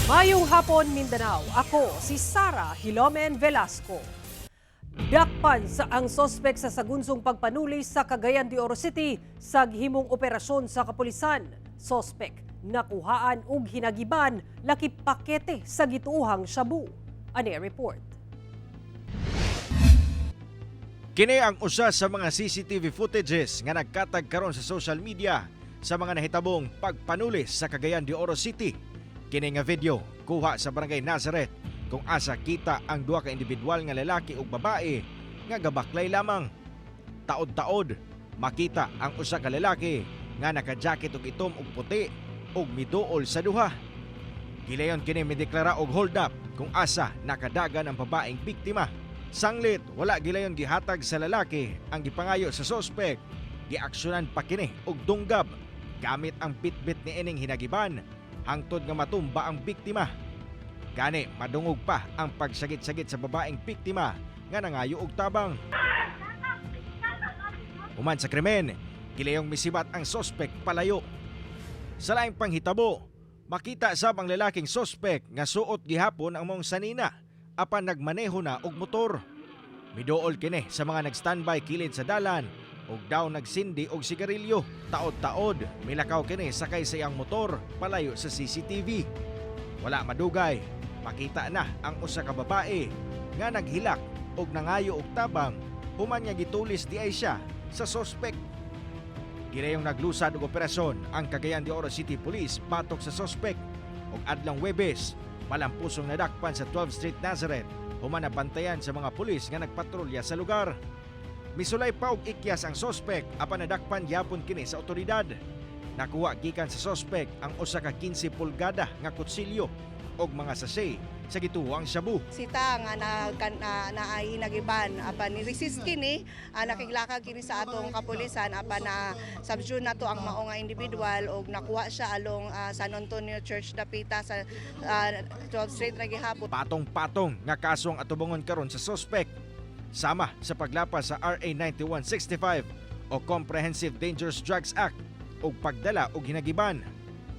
Mayong hapon, Mindanao. Ako si Sara Hilomen Velasco. Dakpan sa ang sospek sa sagunsong pagpanuli sa Cagayan de Oro City sa gihimong operasyon sa kapulisan. Sospek nakuhaan og hinagiban lakip pakete sa gituohang shabu. Ani report. Kini ang usa sa mga CCTV footages nga nagkatag karon sa social media sa mga nahitabong pagpanulis sa Cagayan de Oro City. Kini nga video kuha sa Barangay Nazareth kung asa kita ang duha ka individual nga lalaki ug babae nga gabaklay lamang. Taod-taod makita ang usa ka lalaki nga naka-jacket og itom ug puti ug miduol sa duha. Gilayon kini mideklara og hold up kung asa nakadagan ang babaeng biktima. Sanglit wala gilayon gihatag sa lalaki ang gipangayo sa sospek. Giaksyonan pa kini og dunggab gamit ang bitbit ni ining hinagiban hangtod nga matumba ang biktima. Gani madungog pa ang pagsagit-sagit sa babaeng biktima nga nangayo og tabang. Human sa krimen, gilayong misibat ang sospek palayo. Sa laing panghitabo, makita sab ang lalaking sospek nga suot gihapon ang maong sanina apan nagmaneho na og motor. Miduol kini sa mga nag-standby kilid sa dalan ug daw nagsindi og sigarilyo. Taod-taod, milakaw kini sakay sa iyang motor palayo sa CCTV. Wala madugay, makita na ang usa ka babae nga naghilak og nangayo og tabang human nga gitulis diay siya sa sospek. Gilayong naglusad og operasyon ang Cagayan de Oro City Police batok sa sospek ug adlong Webes, malampusong nadakpan sa 12th Street, Nazareth, human nabantayan sa mga pulis nga nagpatrolya sa lugar. Misulay pa og ikyas ang sospek apan nadakpan yapon kini sa otoridad. Nakuha gikan sa sospek ang usa ka 15 pulgada nga kutsilyo og mga sachet sa gituohang shabu. Sita nga na, na, na ay hinagiban apan ni resist kini, nakiglakag kini sa atong kapulisan apan na subdue na to ang mao nga individual og nakuha siya along San Antonio Church dapita sa 12th Street ra gihapon. Patong-patong nga kaso ang atubangon karon sa sospek. Sama sa paglapas sa RA 9165 o Comprehensive Dangerous Drugs Act ug pagdala og hinagiban.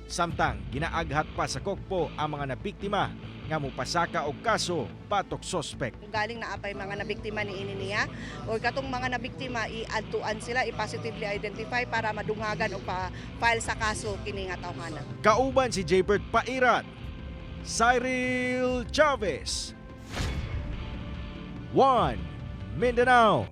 Samtang ginaaghat pa sa kokpo ang mga nabiktima nga mupasaka og kaso batok sospek. Galing na apay mga nabiktima ni ini niya or katong mga nabiktima, i-adtuan sila, i-positively identify para madungagan og pa file sa kaso kini nga tawhana. Kauban si Jaybert Pairat, Cyril Chavez, 1 Mindanao.